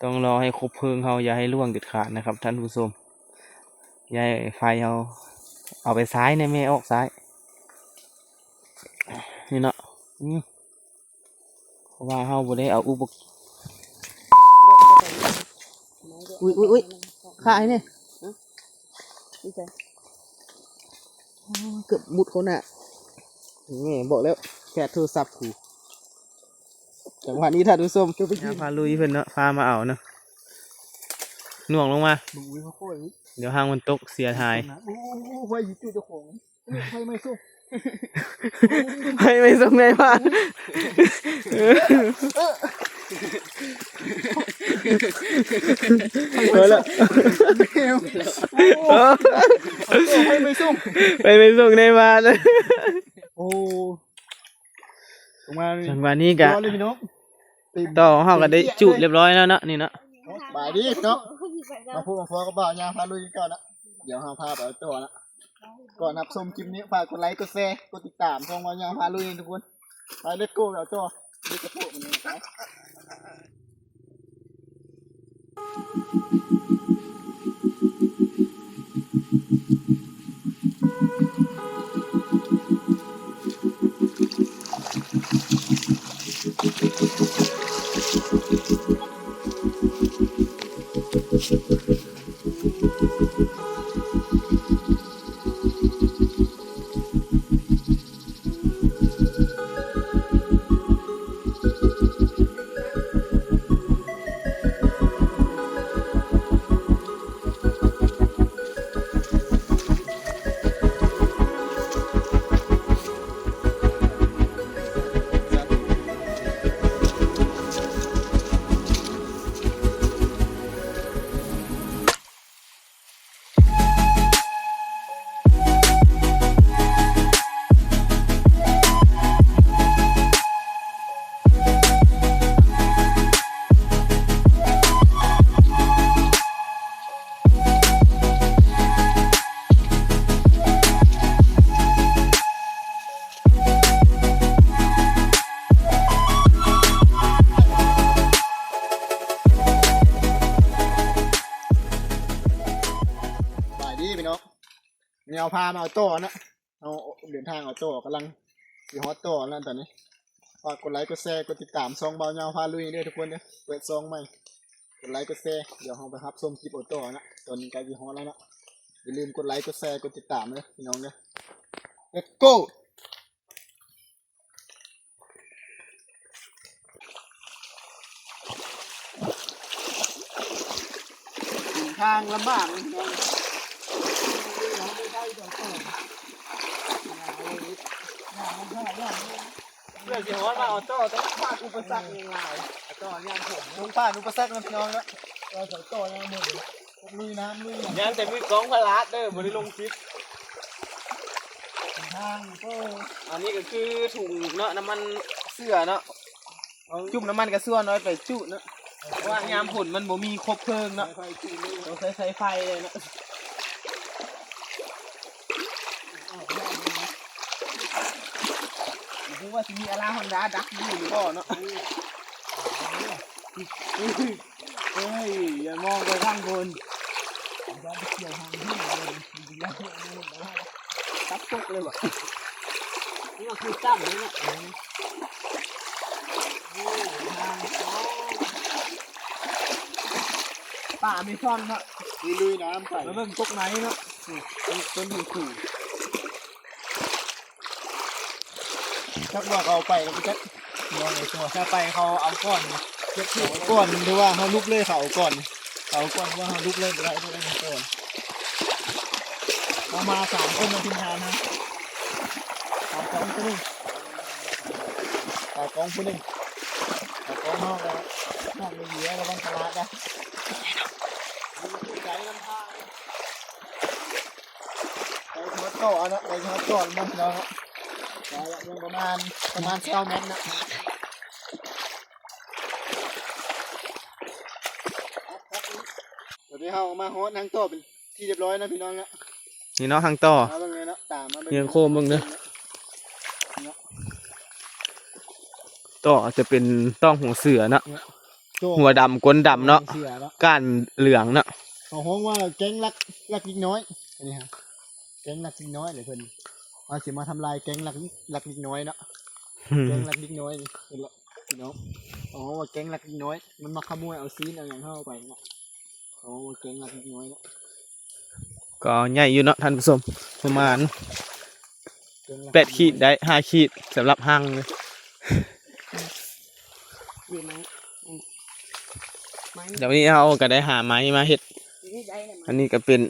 ຕ້ອງລໍໃຫ້ຄົບເພີງເຮົາ ຢ່າໃຫ້ລ່ວງເດັດຂາດນະຄັບທ່ານຜູ້ຊົມ. ຢ່າໃຫ້ໄຟເຮົາເອົາໄປຊ້າຍແດ່ແມ່ ອອກຊ້າຍ ນີ້ເນາະ. ອືມ ເພາະວ່າເຮົາບໍ່ໄດ້ເອົາອຸປະ ອຸ້ຍ ອຸ້ຍ ອຸ້ຍ ຂ້າໃຫ້ແດ່. ໂອ້ຍ ເກືອບມຸດເຂົ້າໜ້າ. ແມ່ບອກແລ້ວ ແຟດໂທລະສັບກູ. ຈັງຫວະນີ້ທ່ານຜູ້ຊົມ ຍາມພາລຸຍເພິ່ນເນາະ ພາມາເອົາເນາະ. ໜ່ວງລົງມາ ໂອ້ຍ ຄ່ອຍໆ ດຽວຫາງມັນຕົກເສຍຫາຍ. ໂອ້ຍ ໄຟຢູ່ຈຸດເຈົ້າຂອງ. ໄຟໄໝ້ສຸກ ໄຟໄໝ້ສຸກໃນບ້ານ. ເອີ ເອີ ເອີ ໄຟໄໝ້ສຸກ ໄຟໄໝ້ສຸກໃນບ້ານ. ໂອ້ ຈັງຫວະນີ້ ຈັງຫວະນີ້ກະ ຍອດເລີຍພີ່ນ້ອງ. ຕໍ່ຂອງເຮົາກໍໄດ້ຈຸລຽບຮ້ອຍແລ້ວເນາະ ນີ້ເນາະ. ສະບາຍດີເນາະ ມາພົບມາພໍ້ກັບບ່າວຍາງພາລຸຍຄືເກົ່າເນາະ. ດຽວເຮົາພາໄປຕໍ່ເນາະ. ກ່ອນຮັບຊົມຄລິບນີ້ ຝາກກົດໄລ ກົດແຊ ກົດຕິດຕາມຊ່ອງບ່າວຍາງພາລຸຍທຸກຄົນ. ໄປ let's go ແລ້ວຕໍ່ let's go ມັນໄປ. ສະບາຍດີພີ່ນ້ອງ ແນວພາມາເອົາຕໍ່ນະ. ເຮົາເດີນທາງເອົາຕໍ່ ກຳລັງຊິຮອດຕໍ່ແລ້ວຕອນນີ້. ຝາກກົດໄລ ກົດແຊ ກົດຕິດຕາມຊ່ອງບ່າວຍາວພາລຸຍເດີທຸກຄົນເດີ ເປີດຊ່ອງໃໝ່. ກົດໄລ ກົດແຊ ດຽວເຮົາໄປຮັບຊົມຄລິບເອົາຕໍ່ນະ. ຕອນນີ້ໃກ້ຊິຮອດແລ້ວນະ. ຢ່າລືມກົດໄລ ກົດແຊ ກົດຕິດຕາມເດີພີ່ນ້ອງເດີ. Let's go. ເສັ້ນທາງລຳບາກເລີຍພີ່ນ້ອງ. ເພື່ອຊິຮອດມາເອົາຕໍ່ ຕ້ອງຜ່ານອຸປະສັກຫຍັງຫຼາຍ. ເອົາຕໍ່ຍາມຝົນ ຕ້ອງຜ່ານອຸປະສັກນະພີ່ນ້ອງເນາະ. ເອົາຕໍ່ຍາມຝົນ ລຸຍນ້ຳລຸຍຫຍັງ. ຢ້ານແຕ່ມືກ້ອງພະລາດເດີ ບໍ່ໄດ້ລົງຄລິບ. ເສັ້ນທາງ ໂອ້ ອັນນີ້ກໍຄືຖົງເນາະ ນ້ຳມັນເຊື້ອເນາະ. ຈຸ່ມນ້ຳມັນກະຊົ່ວໜ້ອຍໄປຈຸເນາະ ເພາະວ່າຍາມຝົນມັນບໍ່ມີຄົບເພີງເນາະ ຕ້ອງໃຊ້ໄຟເລີຍເນາະ. ບໍ່ຮູ້ວ່າຊິມີອາລາຮອນດ້າດັກຢູ່ຫຼືບໍ່ເນາະ. ເອີຍ ຢ່າມອງໄປທາງພຸ້ນ ຕັບຕົກເລີຍບໍ່. ນີ້ມັນຄືຈ້ຳເລີຍເນາະ. ໂອ້ ປາເມຊອນເນາະ ລຸຍໆນ້ຳໄປ ມາເບິ່ງຕົກໃນເນາະ. ນີ້ ຕົ້ນຫູສູງ ຈັກວ່າເຂົາເອົາໄປແລ້ວບໍ່ຈັກ ມອງໄປຕົວ ຖ້າໄປເຂົາເອົາກ່ອນ ເກັບເອົາກ່ອນ ຫຼືວ່າເຮົາລຸກເລີຍ ເຂົາເອົາກ່ອນ ເຂົາເອົາກ່ອນ ຫຼືວ່າເຮົາລຸກເລີຍກໍໄດ້ ບໍ່ໄດ້ກ່ອນ. ເຮົາມາສາມຄົນນະ ທີມງານເຮົາ ຕາກ້ອງຜູ້ໜຶ່ງ ຕາກ້ອງຜູ້ໜຶ່ງ ຕາກ້ອງເຮົາກໍ ນ້ອງເຫຼືອລະວັງຕະຫຼາດນະ. ໄປຮອດຕໍ່ເນາະ ໄປຮອດຕໍ່ເນາະ ພີ່ນ້ອງເນາະ. ໄປລະ ຍັງປະມານ ປະມານຊາວແມັດເນາະ. ຕອນນີ້ເຮົາມາຮອດທາງຕໍ່ເປັນທີ່ຮຽບຮ້ອຍເນາະ ພີ່ນ້ອງເນາະ. ນີ້ເນາະ ທາງຕໍ່ ມາເບິ່ງເລີຍເນາະ ຕາມມາເບິ່ງ ຍັງໂຄມເບິ່ງເດີ. ຕໍ່ຈະເປັນຕ່ອງຫົວເສືອເນາະ. ໂຈ້ ຫົວດຳກົ້ນດຳເນາະ ເສືອເນາະ ກ້ານເຫຼືອງເນາະ ເຂົາຮ້ອງວ່າແກ້ງລັກ ລັກເດັກນ້ອຍ ອັນນີ້ຮະ ແກ້ງລັກເດັກນ້ອຍເລີຍເພິ່ນ ວ່າຊິມາທຳລາຍແກ້ງລັກ ລັກເດັກນ້ອຍເນາະ ແກ້ງລັກເດັກນ້ອຍນີ້ ເຫັນລະພີ່ນ້ອງ ເຂົາຮ້ອງວ່າແກ້ງລັກເດັກນ້ອຍ ມັນມາຂະໂມຍເອົາຊີ້ນເອົາຫຍັງເຮົາໄປເນາະ ເຂົາຮ້ອງວ່າແກ້ງລັກເດັກນ້ອຍເນາະ ກໍໃຫຍ່ຢູ່ເນາະທ່ານຜູ້ຊົມ ປະມານແປດຂີດໄດ້ ຫ້າຂີດ ສຳລັບຮັງເລີຍ ດຽວນີ້ເຮົາກໍໄດ້ຫາໄມ້ມາເຮັດ ອັນນີ້ກໍເປັນ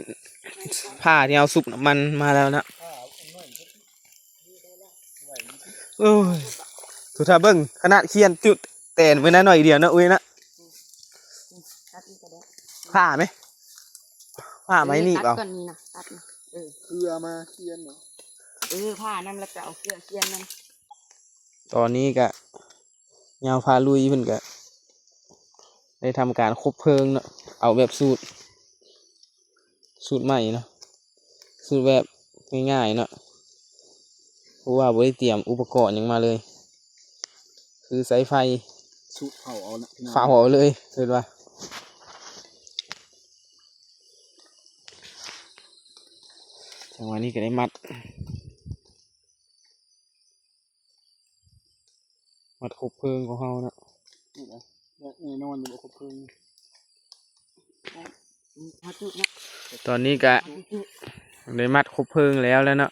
ຜ້າທີ່ເຮົາຊຸບນ້ຳມັນມາແລ້ວນະ ໂອ້ຍ ທຸກທ່ານເບິ່ງ ຂະໜາດຂຽນຈຸດແຕນໄວ້ນະໜ້ອຍດຽວນະ ອຸ້ຍນະ ຜ້າໄໝ ຜ້າໄມ້ໜີບເອົາ ຕັດກ່ອນນີ້ນະ ຕັດນະ ເອີ ເຄືອມາຂຽນເນາະ ເອີ ຜ້ານຳ ແລ້ວກໍເອົາເຄືອຂຽນນຳ ຕອນນີ້ກະຍາວພາລຸຍເພິ່ນກະໄດ້ທຳການຄົບເພີງເນາະ ເອົາແບບສູດ ສູດໃໝ່ເນາະ ສູດແບບງ່າຍໆເນາະ ເພາະວ່າບໍ່ໄດ້ຕຽມອຸປະກອນຫຍັງມາເລີຍ ຄືໃຊ້ໄຟ ສູດເຜົາເອົານະ ເຜົາເອົາເລີຍ ເອີ້ນວ່າ ຈັງຫວະນີ້ກໍໄດ້ມັດ ມັດຄົບເພີງຂອງເຮົາເນາະ ນີ້ນະ ແນ່ນອນຢູ່ບໍ່ຄົບເພີງ ຕອນນີ້ກະໄດ້ມັດຄົບເພີງແລ້ວແລ້ວເນາະ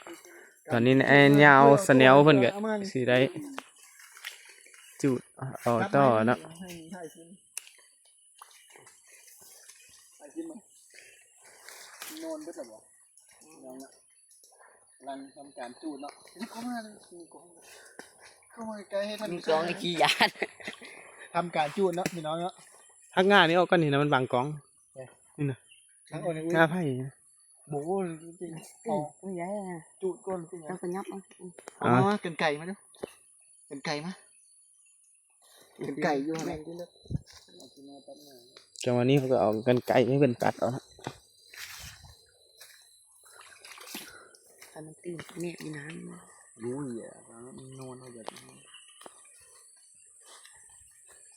ຕອນນີ້ອ້າຍຍາວຊາແນວເພິ່ນກະຊິໄດ້ຈູດເອົາຕໍ່ເນາະ ນອນເບິດແລ້ວບໍ່? ກຳລັງທຳການຈູດເນາະ ເຂົ້າມາເລີຍ ເຂົ້າມາໃກ້ໃຫ້ທ່ານ ມີກອງຂີ້ຢ້ານ ທຳການຈູດເນາະພີ່ນ້ອງເນາະ ຫັກງ່ານີ້ອອກກ່ອນນີ້ນະ ມັນບັງກ້ອງ ນີ້ນະ ຫັກອອກນີ້ ງ່າໄຜ່ ໂບ ເອົາ ໂອ້ຍ ໃຫຍ່ນະ ຈູດກ່ອນ ເປັນຫຍັງ ຕ້ອງໄປຫຍັບເອົາ ເອົາ ມາ ກັນໄກມາດູ ກັນໄກມາ ເປັນໄກ່ຢູ່ຫັ້ນແຫຼະ ຈັງຫວະນີ້ເຮົາກໍເອົາກັນໄກໃຫ້ເພິ່ນຕັດເອົານະ ຄັນມັນຕື່ນແນບຢູ່ນານ ໂອ້ຍ ນອນເອົາແບບນີ້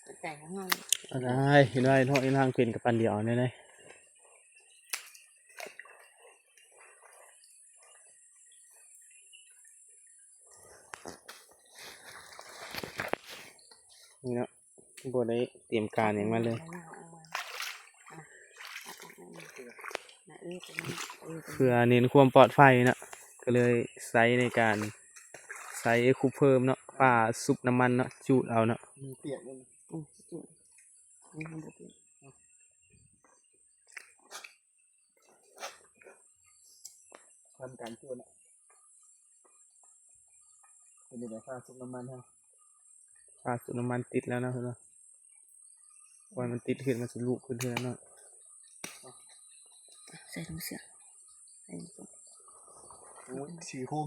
ກັນໄກຂອງເຮົາ ເອົາໄດ້ ເຫັນວ່າເຮັດຮ້ອງເຮັດຮ່າງເປັນກັບປານດຽວແນ່ໃດ. ນີ້ເນາະ ບໍ່ໄດ້ຕຽມການຫຍັງມາເລີຍ ເພື່ອເນັ້ນຄວາມປອດໄພເນາະ ກໍເລີຍໃຊ້ໃນການໃຊ້ຄຸບເພີ່ມເນາະ ຝາຊຸບນ້ຳມັນເນາະ ຈູດເອົາເນາະ ມືປຽກເລີຍ ທຳການຈູດນະ ເປັນຈັ່ງໃດ ຝາຊຸບນ້ຳມັນເຮົາ ຝາຊຸບນ້ຳມັນຕິດແລ້ວນະ ເຫັນບໍ່ ປ່ອຍມັນຕິດຂຶ້ນ ມັນຊິລູກຂຶ້ນເທື່ອໜ້ອຍ ໃສ່ຖົງເສື້ອ ໂອ້ຍ ສີໂຮມ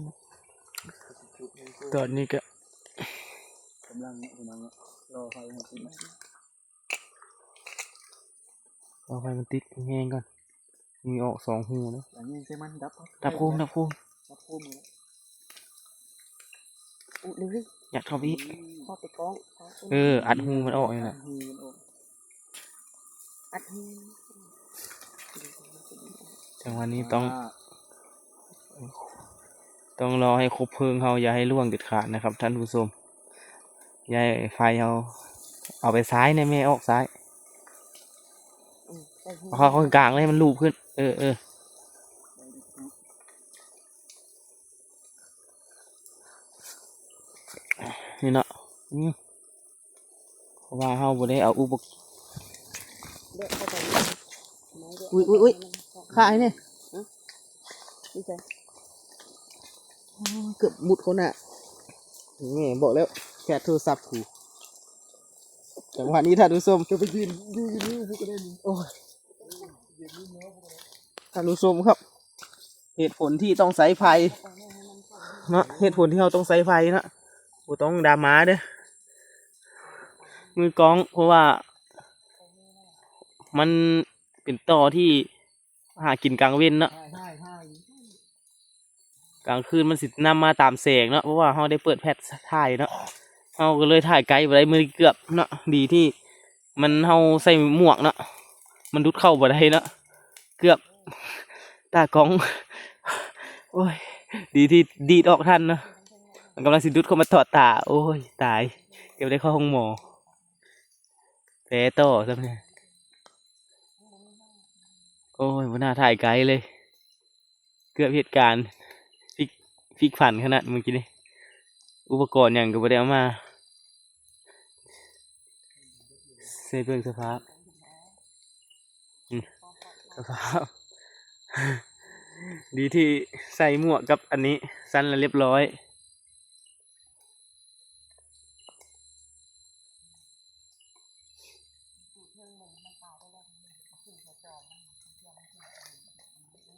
ຕອນນີ້ກະກຳລັງ ພີ່ນ້ອງເນາະ ລໍໄຟໃຫ້ຕິດ ເອົາໄຟມັນຕິດແຮງກ່ອນ ມີອອກສອງຮູເນາະ ອັນນີ້ໃສ່ມັນດັບ ດັບໂຄມ ດັບໂຄມ ດັບໂຄມນີ້ແຫຼະ ອຸດເລີຍ ຍັດເຂົ້າໄປອີກ ເຂົ້າໄປກ້ອງ ເອີ ອັດຮູມັນອອກນີ້ແຫຼະ ອັດຮູມັນອອກ ອັດຮູ ຈັງຫວະນີ້ຕ້ອງ ອ່າ ຕ້ອງລໍໃຫ້ຄົບເພີງເຮົາ ຢ່າໃຫ້ລ່ວງເດັດຂາດນະຄັບທ່ານຜູ້ຊົມ ຢ່າໃຫ້ໄຟເຮົາ ເອົາໄປຊ້າຍແນ່ແມ່ ອອກຊ້າຍ ອືມ ເອົາເຂົ້າກາງເລີຍໃຫ້ມັນລູບຂຶ້ນ ເອີ ເອີ ນີ້ເນາະ ອືມ ເພາະວ່າເຮົາບໍ່ໄດ້ເອົາອຸປະ ອຸ້ຍ ອຸ້ຍ ອຸ້ຍ ຂ້າໃຫ້ແນ່ ເກືອບມຸດຄົນນະ ແມ່ບອກແລ້ວ ແຄດໂທລະສັບກູ ຈັງຫວະນີ້ທ່ານຜູ້ຊົມ ຈະໄປຢືນຢູ່ຢູ່ນີ້ຜູ້ກໍໄດ້ນີ້ ໂອ້ຍ ທ່ານຜູ້ຊົມຄັບ ເຫດຜົນທີ່ຕ້ອງໃຊ້ໄຟເນາະ ເຫດຜົນທີ່ເຮົາຕ້ອງໃຊ້ໄຟເນາະ ບໍ່ຕ້ອງດຣາມາເດີ້ ມືກ້ອງ ເພາະວ່າມັນເປັນຕໍ່ທີ່ຫາກິນກາງເວັນເນາະ ກາງຄືນມັນຊິນຳມາຕາມແສງເນາະ ເພາະວ່າເຮົາໄດ້ເປີດແຟລດຖ່າຍເນາະ ເຮົາກໍເລີຍຖ່າຍໄກບໍ່ໄດ້ ມື້ນີ້ເກືອບເນາະ ດີທີ່ ມັນ ເຮົາໃສ່ໝວກເນາະ ມັນດຸດເຂົ້າບໍ່ໄດ້ເນາະ ເກືອບຕາກ້ອງ ໂອ້ຍ ດີທີ່ດີດອອກທັນເນາະ ມັນກຳລັງຊິດຸດເຂົ້າມາຕອດຕາ ໂອ້ຍ ຕາຍ ເກືອບໄດ້ເຂົ້າໂຮງໝໍ ແຜຕໍ່ຊ້ຳນີ້ ໂອ້ຍ ບໍ່ໜ້າຖ່າຍໄກເລີຍ ເກືອບເຫດການ ພິກ ພິກຝັນຂະໜາດເມື່ອກີ້ນີ້ ອຸປະກອນຫຍັງກໍບໍ່ໄດ້ເອົາມາ ໃສ່ເບິ່ງສະພາບ ອືມ ສະພາບ ດີທີ່ໃສ່ໝວກກັບອັນນີ້ ຊັ້ນລະລຽບຮ້ອຍ.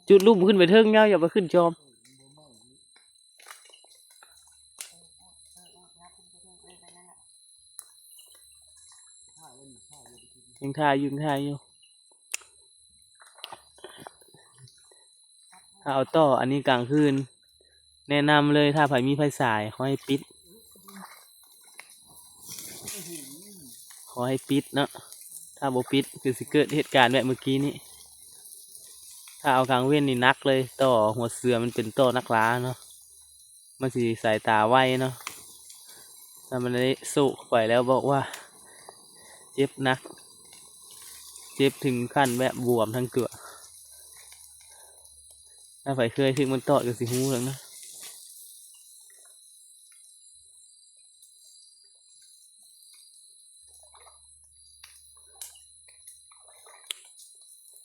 ຈຸດລຸ່ມຂຶ້ນໄປເທິງແລ້ວ ຢ່າໄປຂຶ້ນຈອມ ຍັງຖ່າຍຢູ່ ຍັງຖ່າຍຢູ່ ຖ້າເອົາຕໍ່ອັນນີ້ກາງຄືນ ແນະນຳເລີຍ ຖ້າໃຜມີໄຟສາຍ ຂໍໃຫ້ປິດ ຂໍໃຫ້ປິດເນາະ ຖ້າບໍ່ປິດຄືຊິເກີດເຫດການແບບເມື່ອກີ້ນີ້ ຖ້າເອົາກາງເວັນນີ້ໜັກເລີຍ ຕໍ່ຫົວເສືອມັນເປັນຕໍ່ນັກລ່າເນາະ ມັນຊິສາຍຕາໄວເນາະ ຖ້າມັນໄດ້ໂຊກເຂົ້າໄປແລ້ວບອກວ່າເຈັບໜັກ ເຈັບເຖິງຂັ້ນແບບບວມທັງຕົວ ຖ້າໃຜເຄີຍຖືກມັນຕອດກໍຊິຮູ້ແລ້ວນະ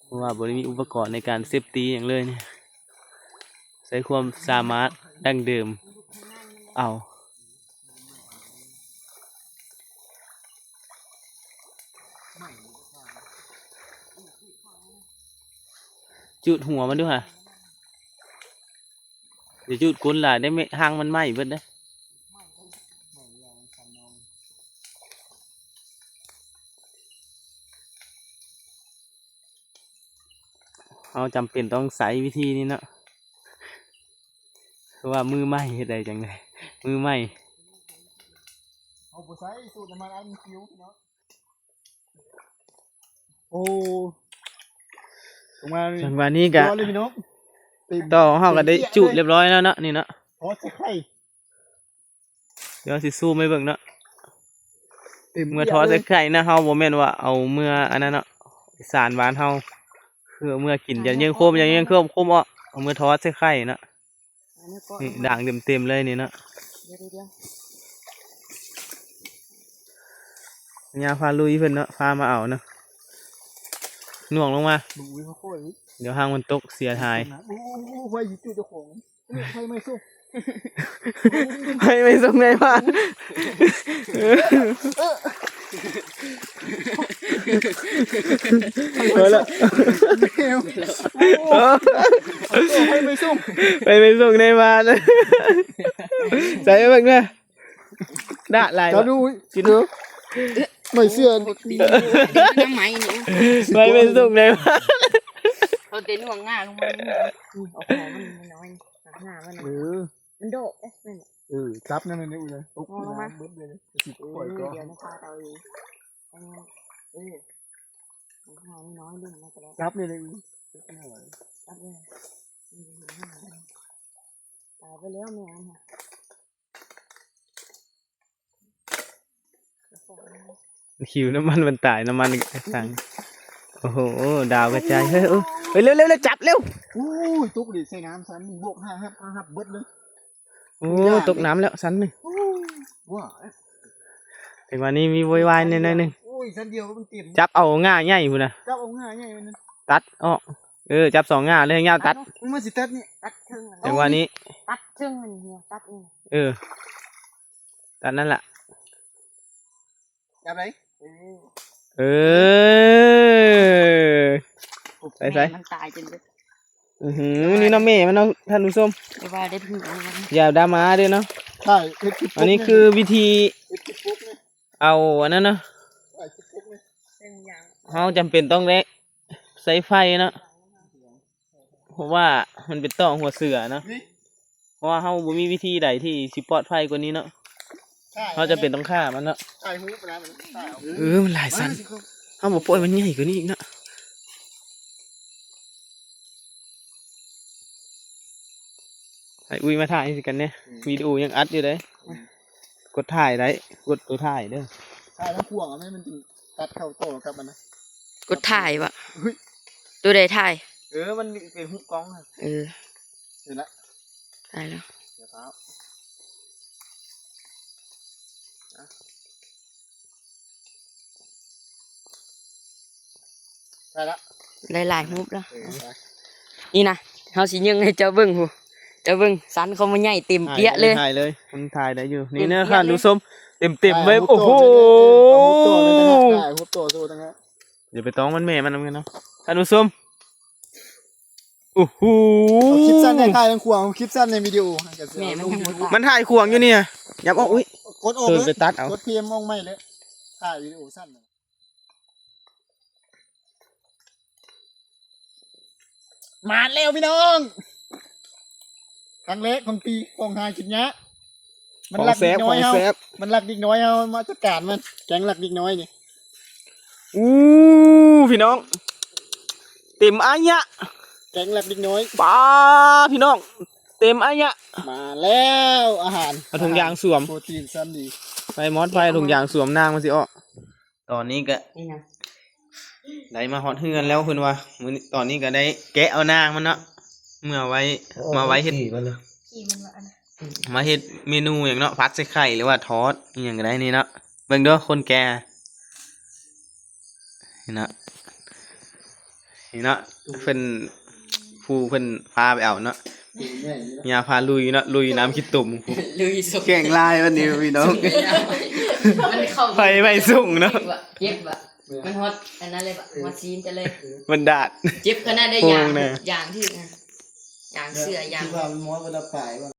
ເພາະວ່າບໍ່ໄດ້ມີອຸປະກອນໃນການເຊບຕີຫຍັງເລີຍນີ້ ໃຊ້ຄວາມສາມາດດັ້ງເດີມເອົາ ຈູດຫົວມັນດູຫາ ຢ່າຈູດກົ້ນຫຼາຍເດ້ ແມ່ນຫາງມັນໄໝ້ເບິດເດ້. ເຮົາຈຳເປັນຕ້ອງໃຊ້ວິທີນີ້ເນາະ ເພາະວ່າມືໃໝ່ເຮັດໄດ້ຈັ່ງໃດ ມືໃໝ່ ເຮົາບໍ່ໃຊ້ສູດນ້ຳມັນອັນຄິວເນາະ. ໂອ້ ລົງມານີ້ ຈັງຫວະນີ້ກະ ເລີຍພີ່ນ້ອງ ຕໍ່ຂອງເຮົາກໍໄດ້ຈູດລຽບຮ້ອຍແລ້ວເນາະ ນີ້ເນາະ ໂອ້ ໃສ່ໄຂ່ ດຽວຊິຊູມໃຫ້ເບິ່ງເນາະ ເມື່ອທອດໃສ່ໄຂ່ນະ ເຮົາບໍ່ແມ່ນວ່າເອົາເມືອອັນນັ້ນເນາະ ສານບ້ານເຮົາ ຄືເອົາເມືອກິນ ຢ່າເຍີ້ງໂຄມ ຢ່າເຍີ້ງໂຄມ ໂຄມອອກ ເອົາເມືອທອດໃສ່ໄຂ່ເນາະ ນີ້ດ່າງເຕັມໆເລີຍນີ້ເນາະ ຍາພາລຸຍເພິ່ນເນາະ ພາມາເອົາເນາະ ໜ່ວງລົງມາ ດຽວຫາງມັນຕົກເສຍຫາຍ ໂອ້ ໄຟຊິຈຸດເຈົ້າຂອງ ໄຟໄໝ້ສຸກ ໄຟໄໝ້ສຸກໃນບ້ານ ເອີ ເອົາລະ ໄຟໄໝ້ສຸກ ໄຟໄໝ້ສຸກໃນບ້ານ ໃສ່ເບິ່ງເດີ ດະຫຼາຍ ຈະດູ ກິນ ໄໝ້ເຊື່ອ ນ້ຳໄໝ້ນີ້ ໄຟໄໝ້ສຸກໃນບ້ານ ເຂົາແຕ່ໜ່ວງງາລົງມານີ້ ນີ້ເອົາຄໍມັນນ້ອຍໆ ໜ້າມັນ ເອີ ມັນໂດກເດ້ ນັ້ນແຫຼະ ເອີ ຈັບນັ້ນແຫຼະ ອຸ້ຍ ຕົກນ້ຳເບິດເລີຍ ຊິປ່ອຍກໍ ເອີ ດຽວມັນພາເອົາເອງ ອັນນີ້ ເອີ ມັນພານ້ອຍໆ ລົງມາກໍໄດ້ ຈັບນີ້ເລີຍ ອຸ້ຍ ຈັບເລີຍ ຕາຍໄປແລ້ວແມ່ມັນ ຫິວນ້ຳມັນມັນຕາຍ ນ້ຳມັນສັງ ໂອ້ໂຫ ດາວກະຈາຍ ເຮີ້ຍ ເອີ ເຮີ້ຍ ເລັວໆ ຈັບເລັວ ໂອ້ຍ ຕົກເລີຍ ໃສ່ນ້ຳຊັ້ນ ບວກຫ້າຮັບ ຫ້າຮັບ ເບິດເລີຍ ໂອ້ ຕົກນ້ຳແລ້ວຊັ້ນໜຶ່ງ ໂອ້ຍ ວ່າ ແຕ່ວ່ານີ້ມີໂວຍວາຍແດ່ໜ້ອຍໜຶ່ງ ໂອ້ຍ ຊັ້ນດຽວມັນເຕັມ ຈັບເອົາງ່າໃຫຍ່ພຸ້ນນະ ຈັບເອົາງ່າໃຫຍ່ມັນ ຕັດອອກ ເອີ ຈັບສອງງ່າເລີຍ ຍາວຕັດ ມັນຊິຕັດນີ້ ຕັດເທິງ ແຕ່ວ່ານີ້ ຕັດເທິງມັນເນຍ ຕັດນີ້ ເອີ ຕາມນັ້ນລະ ຈັບໄດ້ ເອີ ເອີ ໃສ່ໆ ມັນຕາຍຈົນເບິດ ອືຫື ນີ້ເນາະແມ່ມັນເນາະ ທ່ານຜູ້ຊົມ ແຕ່ວ່າໄດ້ຖືກເອົາ ຢ່າດາມາເດ້ເນາະ ໃຊ່ ເຮັດຄລິບ ອັນນີ້ຄືວິທີ ເຮັດຄລິບປຸກນີ້ ເອົາອັນນັ້ນເນາະ ເຮົາຈຳເປັນຕ້ອງໄດ້ໃຊ້ໄຟເນາະ ເພາະວ່າມັນເປັນຕໍ່ຫົວເສືອເນາະ ເພາະວ່າເຮົາບໍ່ມີວິທີໃດທີ່ຊິປອດໄພກວ່ານີ້ເນາະ ເຮົາຈຳເປັນຕ້ອງຂ້າມັນເນາະ ຖ່າຍຮູບນະ ມັນຖ່າຍເອົາ ເອີ ມັນຫຼາຍຊັ້ນ ເຮົາບໍ່ປ່ອຍມັນໃຫຍ່ກວ່ານີ້ອີກເນາະ. ໃຫ້ອຸ້ຍມາຖ່າຍໃຫ້ກັນແດ່ ອືມ ວິດີໂອຍັງອັດຢູ່ເດ້ ອືມ ກົດຖ່າຍໄດ້ ກົດໂຕຖ່າຍເດີ ຖ່າຍທາງຂວາງເອົາແມ່ ມັນຈຶ່ງຕັດເຂົ້າຕໍ່ກັບມັນນະ ກົດຖ່າຍວະ ອຸ້ຍ ໂຕໃດຖ່າຍ ເອີ ມັນເປັນຮູບກ້ອງນະ ເອີ ເຫັນລະ ຕາຍແລ້ວ ຢ່າຟ້າວ ໄດ້ລະ ໄດ້ຫຼາຍຮູບແລ້ວ ເອີ ນີ້ນະ ເຮົາຊິຍິງໃຫ້ເຈົ້າເບິ່ງພຸ້ນ ເຈົ້າເບິ່ງ ສັນເຂົາມາໃຫຍ່ເຕັມປຽກເລີຍ ຖ່າຍເລີຍ ມັນຖ່າຍໄດ້ຢູ່ ນີ້ເດີທ່ານຜູ້ຊົມ ເຕັມໆເລີຍ ໂອ້ໂຫ ເອົາຮູບຕໍ່ເລີຍນະ ຖ່າຍຮູບຕໍ່ໂຊຕັ້ງນະ ຢ່າໄປຕ້ອງມັນແມ່ມັນນຳກັນເນາະ ທ່ານຜູ້ຊົມ ໂອ້ໂຫ ເອົາຄລິບສັ້ນໃຫ້ຖ່າຍທາງຂວາງ ເອົາຄລິບສັ້ນໃນວິດີໂອ ແມ່ມັນຍັງບໍ່ຕາຍ ມັນຖ່າຍຂວາງຢູ່ນີ້ ຫຍັບອອກ ອຸ້ຍ ກົດອອກເລີຍ ໄປຕັດເອົາ ກົດພີມອອກໃໝ່ເລີຍ ຖ່າຍວິດີໂອສັ້ນ ມາແລ້ວພີ່ນ້ອງ ຄັ້ງແລກຂອງປີ ຂອງຫາກິນຍາກ ມັນລັກເດັກນ້ອຍເຮົາ ຂອງແຊບ ຂອງແຊບ ມັນລັກເດັກນ້ອຍເຮົາ ມາຈັດການມັນ ແກງລັກເດັກນ້ອຍນີ້ ອູ້ ພີ່ນ້ອງ ເຕັມອາຍະ ແກງລັກເດັກນ້ອຍ ປາ ພີ່ນ້ອງ ເຕັມອາຍະ ມາແລ້ວ ອາຫານ ເອົາຖົງຢາງສວມ ໂປຣຕີນຊັ້ນດີ ໄປມອດໄປ ຖົງຢາງສວມ ນາງມັນຊິອອກ ຕອນນີ້ກະ ນີ້ນະ ໄດ້ມາຮອດເຮືອນແລ້ວເພິ່ນວ່າ ມື້ນີ້ ຕອນນີ້ກະໄດ້ແກະເອົານາງມັນເນາະ ເມືອໄວ້ ມາໄວ້ເຮັດ ມາເຮັດເມນູຫຍັງເນາະ ຜັດໃສ່ໄຂ່ ຫຼືວ່າທອດອີ່ຫຍັງກະໄດ້ນີ້ເນາະ ເບິ່ງເດີຄົນແກ່ ນີ້ເນາະ ນີ້ເນາະ ເພິ່ນ ຜູ້ເພິ່ນພາໄປເອົາເນາະ ຍາພາລຸຍເນາະ ລຸຍນ້ຳຂີ້ຕົມ ລຸຍສົງ ແຂງຫຼາຍວັນນີ້ພີ່ນ້ອງ ມັນເຂົ້າ ໄຟໄໝ້ສູງເນາະ ເຈັບວະ ເຈັບວະ ມັນຮອດອັນນັ້ນເລີຍວະ ຮອດຊີ້ນຈະເລີຍ ມັນດາດ ເຈັບຂະໜາດໃດ ໂອ້ ຢາງ ແນ່ ຢາງຖືກນະ ຢາງເສື້ອ ຢາງ ທີ່ວ່າມັນມອດບໍ່ໄດ້ປາຍວະ